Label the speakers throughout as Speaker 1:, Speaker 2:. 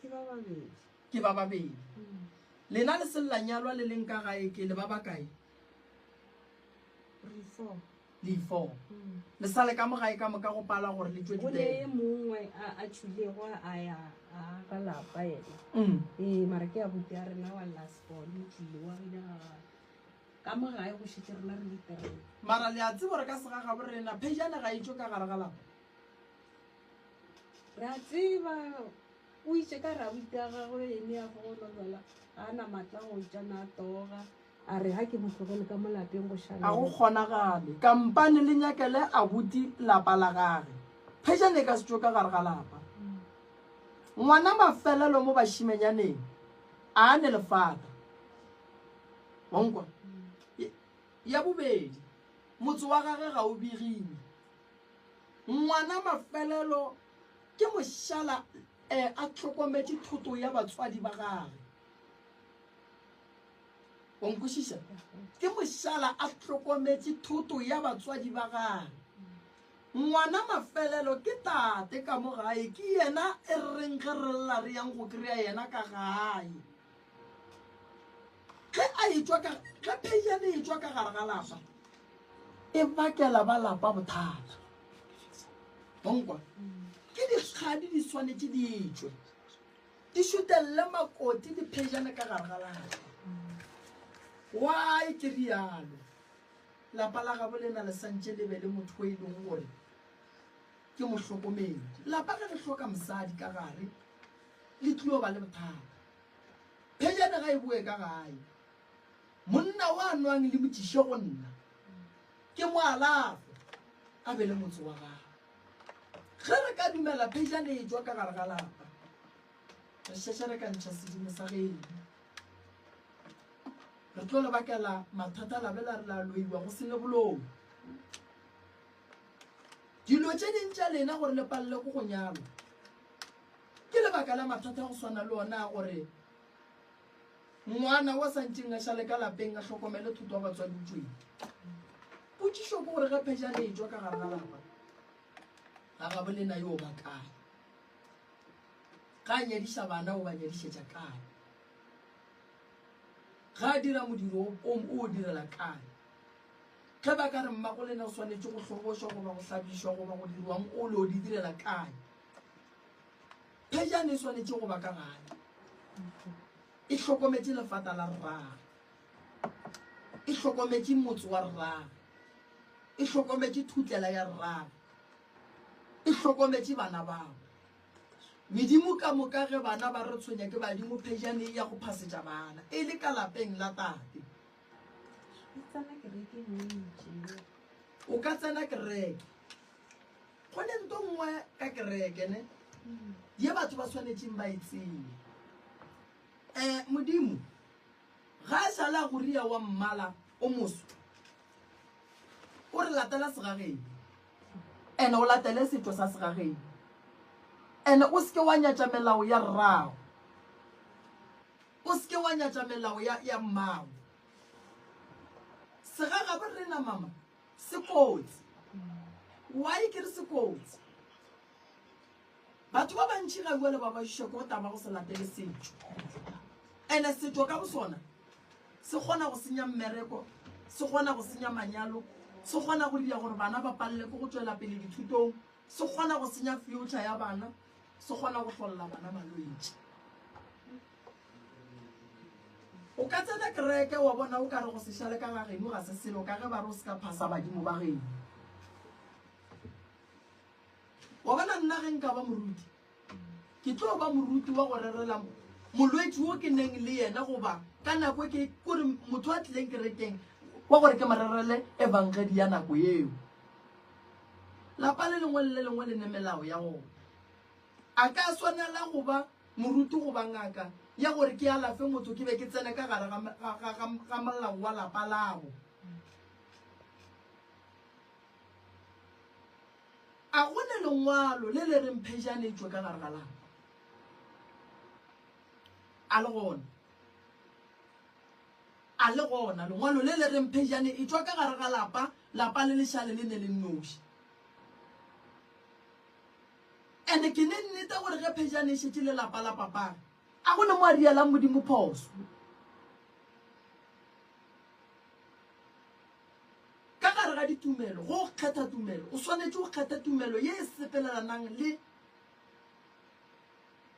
Speaker 1: Ke ba babedi.
Speaker 2: Ke ba babedi. Lena le sellanyalwa le leng ka gae ke le ba bakae?
Speaker 1: Re four.
Speaker 2: Le four. Le sa le ka mo gae ka moka go pala gore le tšwe
Speaker 1: Go ne
Speaker 2: dibeke.
Speaker 1: e mongwe a a tšwilego a ya a ga lapa yena. Ee, mara ke abuti ya rena wa last born o tšwile wa ile ga gagwe. Ka mo gae go šetše rena re le three.
Speaker 2: Mara le a tseba gore ka segagabo rena phejane ga e tšwe ka gare ga lapa.
Speaker 1: Re a tseba o itše ka re abuti ya gagwe ene ya go lobela ga a na maatla go tšana a toga. A re ga ke mo tlogele ka mo lapeng go šala.
Speaker 2: A go kgonagale. Kampane le nyakele abuti lapa la gage. Phejane e ka se tšwe ka gare ga lapa. Ngwana mafelelo mo bašimenyaneng a ne lefata. Wa nkwa? Ya bobedi, motse wa gage ga o begiwe. Ngwana mafelelo ke mošala a hlokometše thoto ya batswadi ba gage. Wa nkwešiša? Ke mošala a hlokometše thoto ya batswadi ba gage. Ngwana mafelelo ke tate ka mo gae, ke yena e reng ge re lla re yang go kry-a yena ka gae. Ge a etšwa ka, ge phejane e etšwa ka gare ga lapa, e bakela ba lapa bothata. Wa nkwa? Ke dikgadi di swanetše di etšwe, di šutelele makoti le phejane ka gare ga lapa. Why ke rialo? Lapa la gabo lena le santše le be le motho o e leng gore ke mohlokomedi. Lapa ge le hloka mosadi ka gare, le tlio ba le bothata. Phejane ga e boe ka gae. Monna wa nwang le motšiše go nna, ke mo alafe, a be le motse wa gagwe. Ge re ka dumela phejane e tšwa ka gare ga lapa, re šetše re ka ntšha sedimo sa geno. Re tlo le bakela mathata la be la re la loiwa go se ne boloi. Dilo tše ding tša lena gore le palele ke go nyalwa ke lebaka la mathata a go swana le ona a gore ngwana wa santšeng a šale ka lapeng a hlokomele thoto wa batswadi o tšwele. Potšišo ke gore ge phejane e tšwa ka gare ga lapa ga gabo lena yo ba kae? Ga a nyadiša bana o ba nyadišetša kae? Ga a dira modiro o o direla kae? Ge ba ka re mmago lena o swanetše go hlobošwa goba go hlabišwa goba go dirwang o lo di direla kae? Phejane e swanetše go ba ka gae e hlokometše lefata la rrage, e hlokometše motse wa rrage, e hlokometše thutlela ya rrage, e hlokometše bana babo. Medimo ka moka ge bana ba re tshwenya ke badimo, phejane e ya go phasetša bana e le ka lapeng la tate. O ka tsena kereke. Go ne nto nngwe ka kereke ne ye batho ba swanetšeng ba e tsebe. Um Modimo ga a šale a go ria wa mmala o moso, o re latela segageng ene o latele setšo sa segageng ene o seke wa nyatša melao ya rrago. O se ke wa nyatša melao ya, ya mmago. Segagabo rena mama se kotsi. Why ke re se kotsi? Batho ba bantši ga bjale ba ba šiša ke go taba go se latele setšo. Ene setšo ka bosona se kgona go senya mmereko, se kgona go senya manyalo, se kgona go dira gore bana ba palele ke go tšwela pele dithutong, se kgona go senya future ya bana. se kgona go hlolla bana malwetši. O ka tsena kereke wa bona o ka re go se šale ka ga geno ga se selo ka ge ba re o se ka phasa badimo ba geno. Wa bona nna ge nka ba moruti, ke tlo ba moruti wa go rerela molwetši wo ke neng le yena goba ka nako ke kore motho a tlileng kerekeng wa gore ke mo rerele evangedi ya nako eo. Lapa le lengwe le le lengwe le ne melao ya gona. A ka swanela go ba moruti goba ngaka ya gore ke alafe motho ke be ke tsene ka gare ga, ga, ga, ga molao wa lapa labo. A go ne lengwalo le le reng phejane e tšwe ka gare ga lapa? A le gona? A le gona lengwalo le le reng phejane e tšwa ka gare ga lapa, lapa le le šale le ne le nnoši? Ene ke ne nnete gore ge phejane e šetše le lapa la papage, a go ne mo a rielang Modimo phoso. Ka gare ga ditumelo, go kgetha tumelo, o swanetše o kgethe tumelo ye e sepelelanang le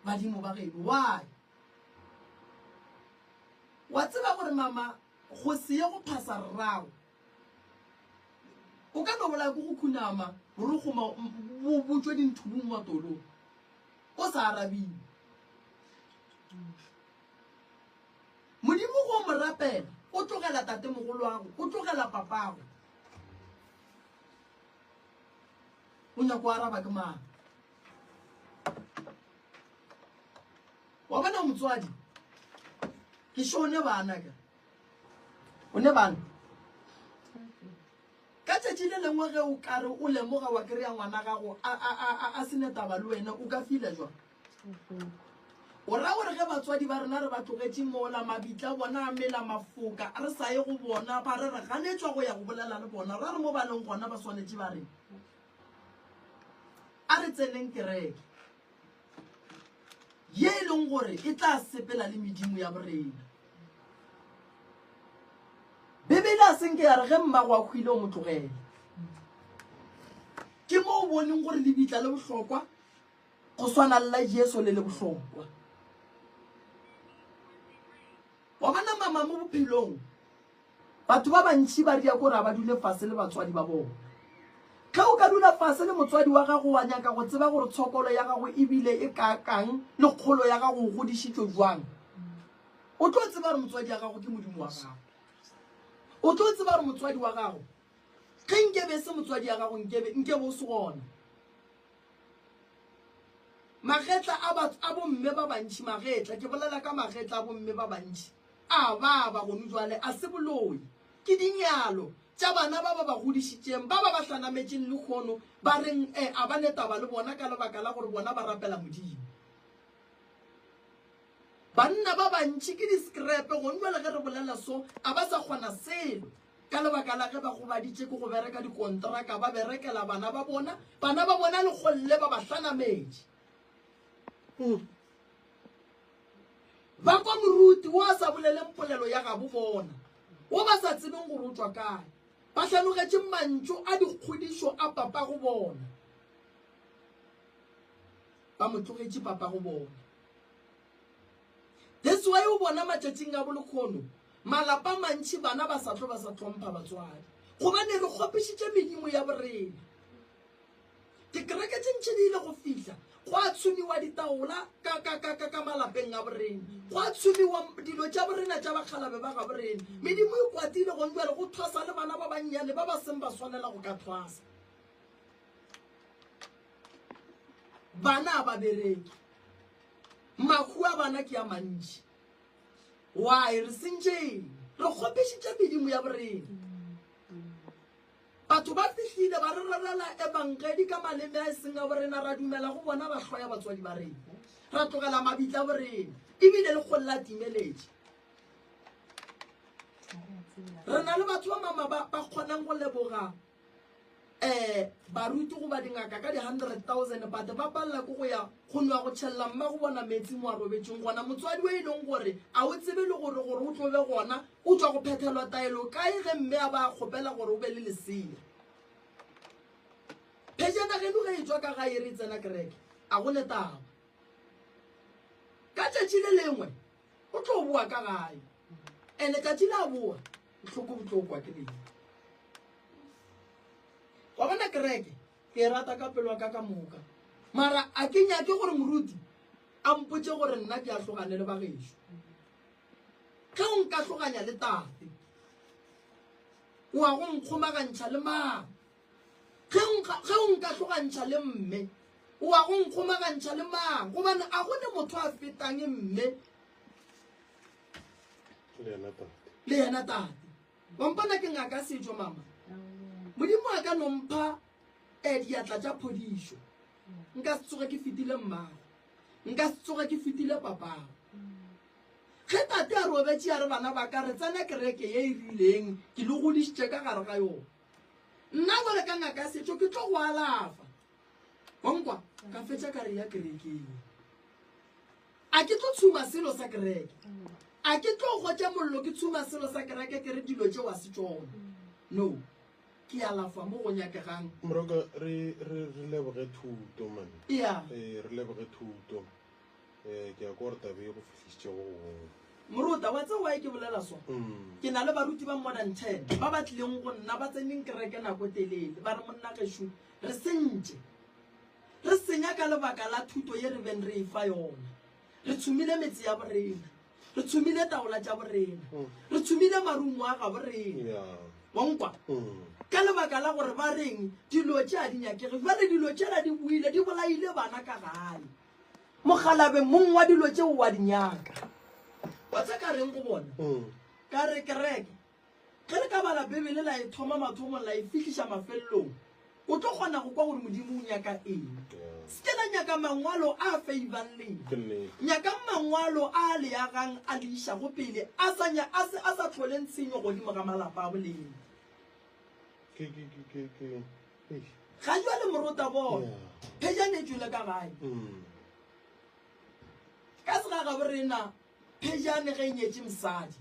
Speaker 2: badimo ba geno. Why? Wa tseba gore mama go se ye go phasa rrago o ka no bolaya ko go khunama borokgoma bo botšwe dinthubung matolong o sa arabiwe. Modimo go mo rapela o tlogela tatemogoloago o tlogela papago o nyako araba ke mang? Wa bona motswadi ke sho ne bana ka o ne bana ka tšatši le lengwe ge o kare o lemoga wa kry-a ngwana gago a se ne taba le wena o ka fila jwang? O ra gore ge batswadi ba rena re ba tlogetše mola mabitla bona a mela mafoka re sa ye go bona ba re re ganetšwa go ya go bolela le bona ra re mo ba leng gona ba swanetše ba reng a re tseneng kereke ye e leng gore e tla sepela le medimo ya borena. Bibele a senke ya re ge mmago a hwile o mo tlogele. Ke mo o boneng gore lebitla le bohlokwa go swana le la Jesu le le bohlokwa. Wa bona mama mo bophelong Batho ba bantši ba ria kore a ba dule fase le batswadi ba bona. Ge o ka dula fase le motswadi wa gago wa nyaka go tseba gore tshokolo ya gago e bile e kaakang le kgolo ya gago o godišitšwe bjang, o tlo tseba gore motswadi ya gago ke Modimo wa gago. O tlo tseba gore motswadi wa gago ge nkebe e se motswadi ya gago nkebe nkebe o se gona. Magetla a batho a bomme ba bantši, magetla, ke bolela ka magetla a bomme ba bantši, a baba gonu jwale, a se boloi. Ke dinyalo tša bana ba ba ba godišitšeng, ba ba ba hlanametšeng lehono, ba reng e a ba ne taba le bona ka lebaka la gore bona ba rapela Modimo. Banna ba bantši ke di-scrap gonu jwale ge re bolela so, a ba sa kgona selo. Ka lebaka la ge ba gobaditše ke go bereka dikontraka, ba berekela bana ba bona, bana ba bona lekgolle ba ba hlanametše. Ba kwa moruti wo a sa boleleng polelo ya gabo bona, wo ba sa tsebeng gore o tšwa kae. Ba hlanogetše mantšu a dikgodišo a papago bona. Ba mo tlogetše papago bona. That's why o bona matšatšing a bolekgono malapa a mantši bana ba sa tlo ba sa hlompha batswadi gobane re kgopišitše medimo ya borena. Dikereke tše ntši di ile go fihla gwa tshumiwa ditaola ka, ka, ka, ka, ka malapeng a borena, gwa tshumiwa dilo tša borena tša bakgalabe ba ga borena. Medimo e kwatile gone bjale go thwasa le bana ba bannyane ba ba seng ba swanela go ka thwasa. Bana a ba bereke. Mahu a bana ke a mantši. Why? Re sentše eng? Re kgopišitše medimo ya borena. Batho ba fihlile ba re rerela ebangedi ka maleme a e seng a borena, ra dumela go bona ba hloya batswadi ba rena. Ra tlogela mabitla a borena. Ebile le kgole la timeletše. Re na le batho ba mama ba ba kgonang go leboga um baruti goba dingaka ka di-100,000 but ba palela ke go ya go nwa go tšhelela mma go bona metsi mo a robetšeng gona. Motswadi o e leng gore a o tsebe le gore gore o tlo be gona o tšwa go phethelwa taelo kae ge mme a ba a kgopela gore o be le lesea. Phejana geno ge e tšwa ka gae re tsena kereke a go ne taba. Ka tšatši le lengwe o tlo boa ka gae ene tšatši le a boa bohloko bo tlo kwa ke leng. Wa bona kereke ke e rata ka pelo ya ka ka moka, mara a ke nyake gore moruti a mpotše gore nna ke ahlogane le bagešo. Ge o nkahloganya le tate, o a go nkgomagantšha le mang? Ge o nkahlogantšha le mme, o a go nkgomagantšha le mang? Gobane a go ne motho a fetang mme le yena tate. Wa mpona ke ngaka ya setšo, mama. Modimo a ka no mpha eh, diatla tša phodišo. Nka se tsoge ke fetile mmago. Nka se tsoge ke fetile papago. Ge tate a robetše a re bana ba ka re tsena kereke ye e rileng ke le godišitše ka gare ga yona. Nna jwale ka ngaka ya setšo ke tlo go alafa. Wa nkwa? Ka fetša ka re ya kerekeng. A ke tlo tshuma selo sa kereke. A ke tlo gotša mollo ke tshuma selo sa kereke ke re dilo tšeo a se tšona. No. Ke alafa mo go nyakegang.
Speaker 3: Moroka re re re leboge thuto man.
Speaker 2: Yeah.
Speaker 3: Eh re leboge thuto. Eh ke ya kwa gore taba e go fihlišitše go gongwe.
Speaker 2: Moruta, wa tseba why ke bolela so?
Speaker 3: Mm.
Speaker 2: Ke na le baruti ba more than 10 ba ba tlileng go nna ba tseneng kereke nako e telele ba re monna gešo re sentše. Re senya ka lebaka la thuto ye re beng re e fa yona. Re tshumile metse ya borena. Re tshumile taola tša borena. Re tshumile marumo a gabo rena.
Speaker 3: Yeah.
Speaker 2: Wa nkwa?
Speaker 3: Mm.
Speaker 2: Ka lebaka la gore ba reng dilo tše a di nyakege. Bjale dilo tšela di boile di bolaile bana ka gae. Mokgalabe mong wa dilo tšeo wa di nyaka. Wa tse ka reng go bona?
Speaker 3: Mm.
Speaker 2: Ka re kereke Ge le ka bala Bibele la e thoma mathomong la e fihliša mafelelong, o tlo kgona go kwa gore Modimo o nyaka eng. Se ke la nyaka mangwalo a feibang lena.
Speaker 3: Ke nnete.
Speaker 2: Nyakang mangwalo a le agang a le išago pele, a sa, nya, a se, a sa hloleng tshenyo godimo ga malapa a bolena.
Speaker 3: Ke, ke, ke, ke, ke, eish.
Speaker 2: Ga jwale morota bona,
Speaker 3: Yeah.
Speaker 2: phejane e tšwele ka gae.
Speaker 3: Mm.
Speaker 2: Ka segagabo rena, phejane ge e nyetše mosadi,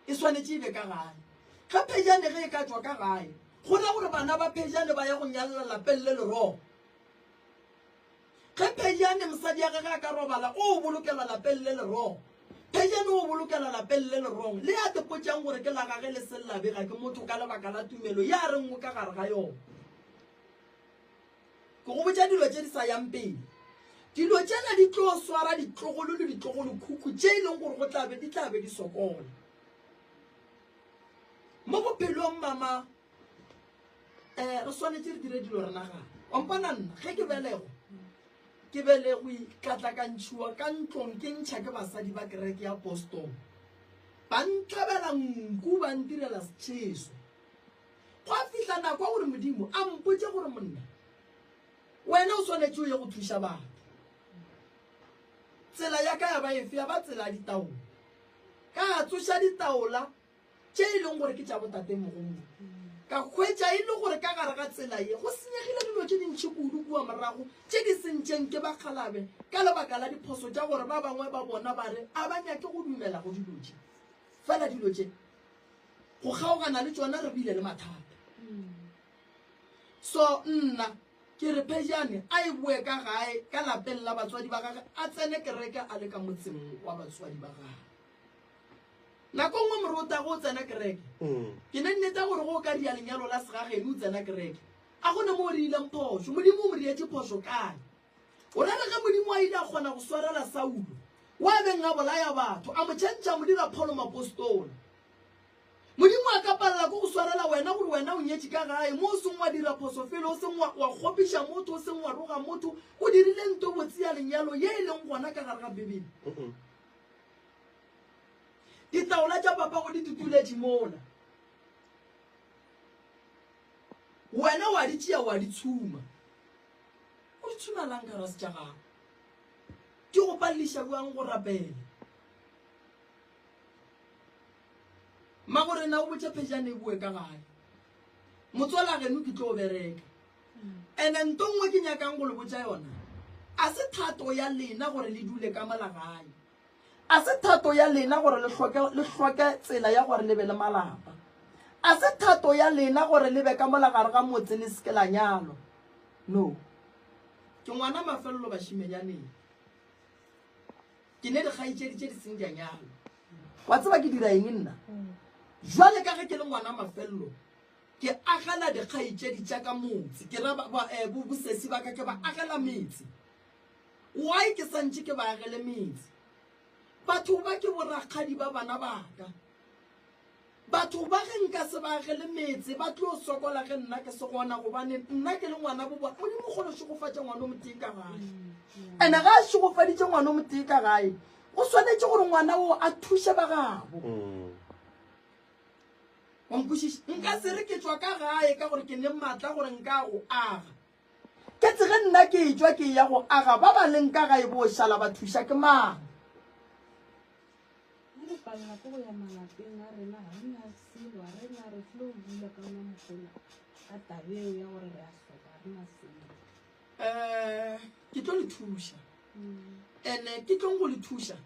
Speaker 2: e swanetše e be ka gae. Ge Phejane ge e ka tšwa ka gae, go ra gore bana ba Phejane ba ya go nyalela lapeng le leroo. Ge Phejane mosadi ya gage a ka robala, o o bolokela lapeng le leroo. Phejane o bolokela lapeng le lerong le a tepotšang gore ke la gage le sellabega ke motho ka lebaka la tumelo ya reng o ka gare ga yona. Ke go botša dilo tše di sa yang pele. Dilo tšela di tlo swara ditlogolo le ditlogolokhukhu tše e leng gore go tla be di tla be di sokola. Mo bophelong mama eh re swanetše re dire dilo re nagana. Wa mpona nna ge ke belegwa ke belegwe ka tla ka ntšhiwa ka ntlong ke ntšha ke basadi ba kereke ya Boston. Ba ntlabela nku ba ntirela setšheso. Gwa fihla nako ya gore Modimo a mpotše gore, Monna, wena o swanetše o ye go thuša batho. Tsela ya ka ya ba efe? Ya ba tsela ya ditaola. Ka tsoša ditaola tše e leng gore ke tša botatemogolo. Ka hwetša e le gore ka gare ga tsela ye go senyegile dilo tše dintši kudu kua morago tše di sentšeng ke bakgalabe ka lebaka la diphoso tša gore ba bangwe ba bona ba re a ba nyake go dumela go dilo tše. Fela dilo tše go kgaogana le tšona re bile le mathata. So nna ke re Phejane a e boe ka gae ka lapeng la batswadi ba gage a tsene kereke a le ka motseng wa batswadi ba gage. Nako nngwe morota go o tsena kereke ke ne nnete gore go o ka ria lenyalo la segageno o tsena kereke a go ne mo o riileng phošo. Modimo o mo rietše phošo kae? O ra re ge Modimo a ile a kgona go swarela Saulo, wa beng a bolaya batho, a mo tšhentšha a mo dira Paulo moapostola. Modimo a ka palela ke go swarela wena gore wena o nyetše ka gae, mo o seng wa dira phoso felo, o seng wa, wa kgopiša motho, o seng wa roga motho, o dirile nto botse ya lenyalo ye e leng gona ka gare ga Bibele. Ditaola tša papago di tutuletše mola. Wena wa di tšea wa di tshuma. O di tshumelang ka rase tša gago? Di go paleliša bjang go rapela? Mmagorena o botše Phejane e boe ka gae. Motswala geno ke tlo bereka. Ene nto nngwe ke nyakang go le botša yona, a se thato ya lena gore le dule ka mola gae. A se thato ya lena gore le hloke, le hloke tsela ya gore le be le malapa. A se thato ya lena gore le be ka mola gare ga motse le se ke la nyalwa. No. Ke ngwana mafelelo bašimenyaneng. Ke ne dikgaetšedi tše di seng di a nyalwa. Wa tseba ke dira eng nna? Jwale ka ge ke le ngwana mafelelo, ke agela dikgaetšedi tša ka motse. Ke ra ba, ba, eh, bo, bosesi ba ka ke ba agela metse. Why ke sa ntše ke ba agele metse? Batho ba ke borakgadi ba bana ba ka. Batho ba ge nka se ba agele metse ba tlo sokola ge nna ke se gona gobane nna ke le ngwana bo bona. Modimo o kgona go šegofatša ngwana o motee ka gae. Ene ga a šegofaditše ngwana o motee ka gae, go swanetše gore ngwana oo a thuše ba gabo. Wa nkwešiša? Nka se re ke tšwa ka gae ka gore ke ne maatla gore nka go aga. Ke tse ge nna ke etšwa ke eya go aga ba ba leng ka gae bo šala ba thuša ke mang?
Speaker 1: Ge re palela ke go ya malapeng a rena ga re na selo, ga re na re tlo dula ka ona mogola ka tabeo ya gore re a hloka, ga re na selo.
Speaker 2: Um ke tlo le thuša ene ke tlong go le thuša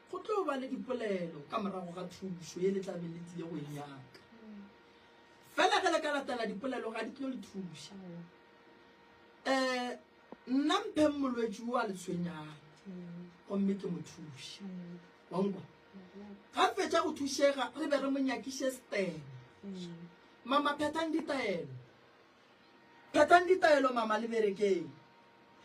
Speaker 2: go tlo ba le dipolelo ka morago ga thušo ye le tla be le tlile go e nyaka fela ge le ka latela dipolelo ga di tlo le thuša um nna mpheng molwetši o a le tshwenyang gomme ke mo thuše wankwa ga fetša go thušega re be re mo nyakiše stene mama phethang ditaelo phethang ditaelo mama le berekeng.